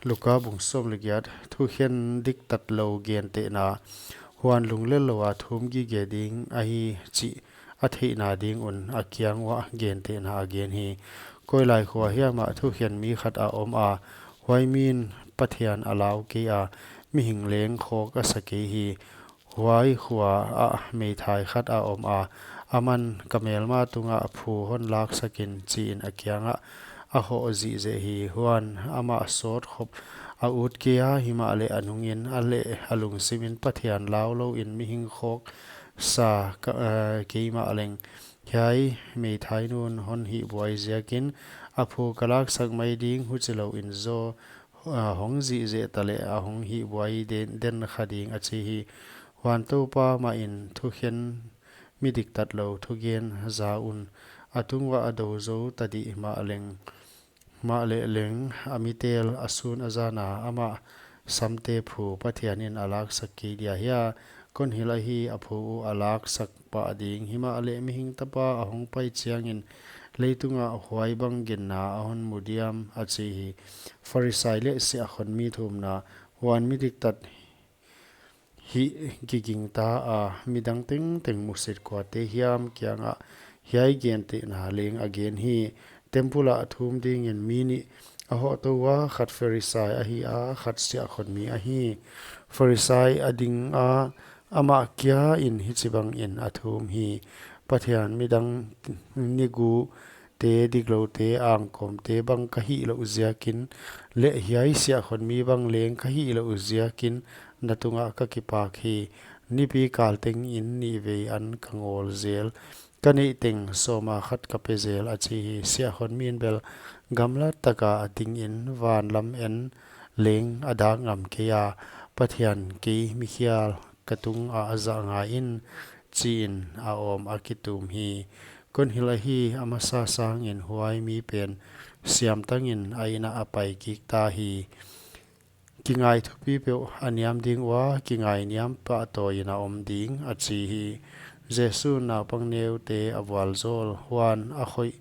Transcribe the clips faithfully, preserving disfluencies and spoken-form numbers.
Luka bung sawm leh giat. Thukhen diktatlou gentehna. Huan lunglel lou a thum gige ding ahi chih a theihna ding un a kiang uah gentehna a gen hi. Koilai khua hiam ah thukhen mi khat a om a, huai min Pathian a lau kei a, mihing leng khawk a sa kei hi. Huai khua ah meithai khat a om a, aman, "Ka melma tungah phu hon laksak in," chiin a kiangah a hoh zihzeh hi. Huan amah sawt khop a ut kei a, himahleh a nungin a leh a lungsimin Pathian lau louin mihing khawk sa ka, eh, keimah leng hiai meithai nun hon hihbuai ziakin a phu ka laksak mai ding, huchilouin zaw, ah, hong zihzeh taleh a hong hihbuai den, den kha ding, a chi hi. Huan Toupa mahin thukhen mi diktatlou thugen za un, a tung uah a dou zou ta dih mahleng, mahleh leng a mitel a sun a zana amah samte phu Pathianin a laksak kei dia hia? Kon hilh ahi, a phu uh a laksak pah ding. Himahleh Mihing Tapa a hong pai chiangin leitungah huai bang ginna a hon mu diam, a chi hi. Pharisai leh Siahkhonmi thumna. Huan mi diktat hih giging ta a, midang tengteng musit kuate hiam kiangah hiai gentehna leng a gen hi. Temple ah thum dingin mi nih a hoh tou ua, khat Pharisai ahi a, khat Siahkhonmi ahi. Pharisai a ding a, amah kia in hichibangin a thum hi. Pathian midang nigu te, dikloute, angkawmte bang ka hih louh ziakin, leh hiai Siahkhonmi bang leng ka hih louh ziakin na tungah ka kipak hi. Nipi kal tengin nihvei an ka ngawl zel, ka neih teng sawma khat ka pe zel, a chi hi. Siahkhonmi in bel gamla taka a dingin van lam en leng a dak ngam kei a, "Pathian, kei mikhial ka tungah zah ngai in," chiin a awm a kitum hi. Kon hilh ahi, a masa sangin huai mi pen siamtangin a inn ah a pai kik ta hi. Kingai thupi peuh a niam ding ua, kingai niam pahtawi in a om ding, a chi hi. Jesu'n naupang neute a vualzawl, huan a khoih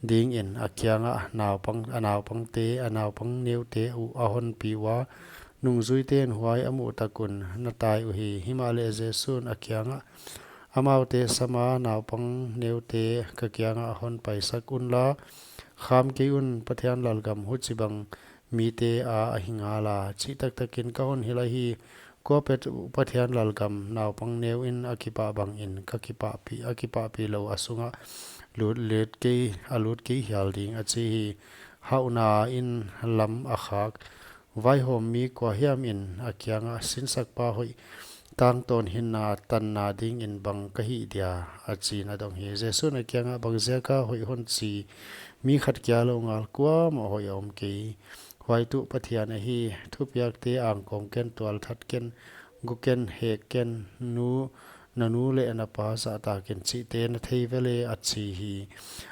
dingin a kiangah naupang, a naupangte, a naupang neute uh a honpi ua, nungzuite'n huai a muh tak un na tai uhi. Himahleh Jesu'n a kiangah, "Amaute sama naupang neute ka kiangah hon paisak unla, kham kei un, Pathian lalgam huchibang mite a ahi ngal a. Chih taktakin ka hon hilh ahi, kuapeuh Pathian lalgam naupang neuin a kipah bangin ka kipahpih, a kipahpih lou a sungah lut, lut kei, a lut kei hial ding," a chi hi. Hauhna in lam a khak vaihawmmi kua hiam in a kiangah, "Sinsakpa hoih tangtawn hinna tanna dingin bang ka hih dia?" a chiin a dong hi. Jesu'n a kiangah, "Bang ziaka hoih hon chi? Mi khat kia lou ngal kuamah hoih a om kei. Huai tuh Pathian ahi, 'Thupiakte angkawm ken, tualthat ken, gu ken, hek ken, nu, na nu leh na pa zahtak in,' chihte na thei vele," a chi hi.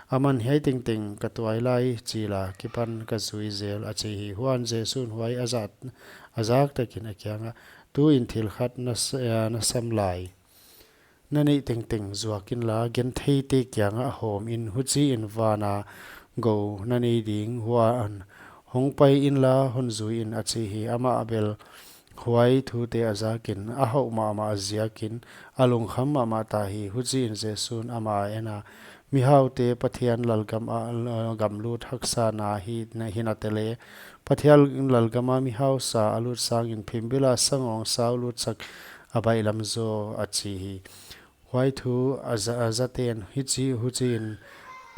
Aman, "Hiai tengteng ka tuailai chil a kipan ka zui zel," a chi hi. Huan Jesu'n huai a zak, a zak takin a kiangah, "Tuin thil khat na s-, eh, na sam lai. Na neih tengteng zuak inla, gentheite kiangah hawm in, huchiin vana gou na nei ding. Huan hong pai inla, hon zui in," a chi hi. Amah bel huai thute a zakin, a hauh mahmah ziakin, a lungkham mahmah ta hi. Huchiin Jesu'n amah a en a, "Mihaute Pathian lalgam ah, gamlut haksatna hi, na hi nate leh, Pathian lalgam a mihausa a lut sangin phimbil a sangawngsa lutsak a baihlam zaw," a chi hi. Huai thu a za, a zate'n, "Hichi, huchiin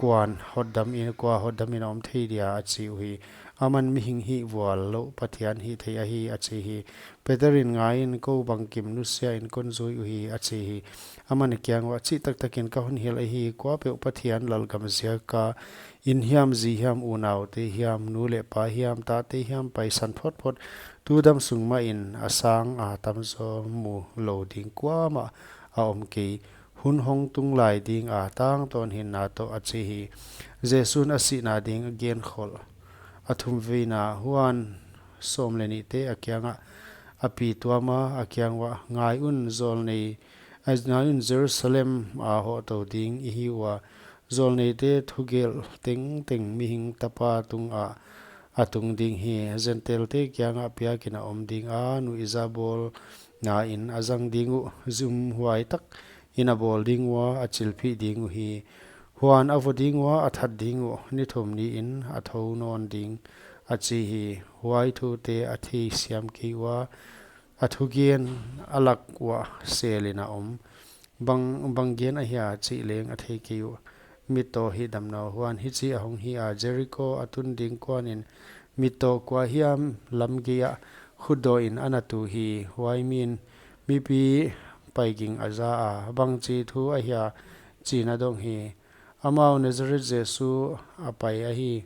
kuan hotdam in, kua hotdam in a om thei dia?" a chi uhi. Aman, "Mihing hihvual louh Pathian hihtheih ahi," a chi hi. Peter in, "Ngai in, kou bangkim nusia in kon zui uhi," a chi hi. Aman a kiang uah, "Chih taktakin ka hon hilh ahi, kuapeuh Pathian lalgam ziaka inn hiam, zi hiam, unaute hiam, nu leh pa hiam, tate hiam, paisan photphot, tu dam sung mahin a sang a tamzaw mu lou ding kuamah a om kei. Hun hong tung lai ding a tangtawn hinna toh," a chi hi. Jesu'n a sihna ding a genkholh. A thumveina. Huan sawm leh nihte a kiangah a pi tuama, a kiang uah, "Ngai un, zawlnei, a, ngai un, Jerusalem a hoh tou ding i hi ua, zawlneite thugelh tengteng Mihing Tapa tungah a tung ding hi. Gentailte kiangah piakin a om ding a, nuihzabawlna in a zang ding uh, zumhuai takin a bawl ding ua, a chilphih ding uhi. Huan a vo ding ua, a that ding uh, ni thum niin a thou nawn ding, a chi hi. Huai thute a theisiam kei ua, a thugen a lak uah selin a om. Bang, bang gen ahia chih leng a thei kei uh. Mittaw hihdamna uh. Huan hichi ahong hi a, Jeriko a tun ding kuanin mittaw kua hiam lam geiah khutdawhin a na tu hi. Huai min mipi paiging a za a, bangchi thu ahia chiin a dong hi. Amau Nazareth Jesu a pai ahi,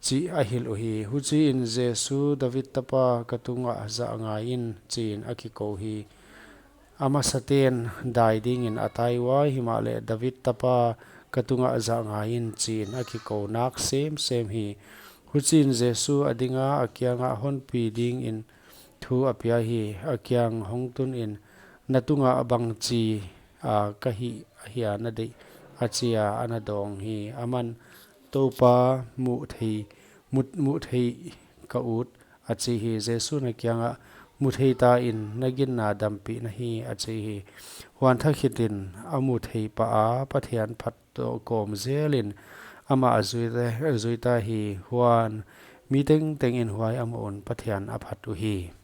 chih a hilh uhi. Huchiin Jesu, David tapa, ka tungah zah ngaiin, chiin a kikou hi. A masaten dai dingin a tai ua, himahleh David tapa, ka tungah zah ngaiin, chiin a kikou nak semsem hi. Huchiin Jesu a dinga, a kiangah honpi dingin thu a pia hi. A kiang hong tunin, na tungah bangchi a ka hih ahia na deih, a chi a, a na dawng hi. Aman, Toupa, muh thei, muh, muh thei ka ut, a chi hi. Jesu'n a kiangah, mu thei ta in, na ginna dampih na hi, a chi hi. Huan thakhitin a mu thei pah a, Pathian phat toh kawm zelin amah a zui ta, zui ta hi. Huan mi tengtengin huai a muh un Pathian a phat uhi.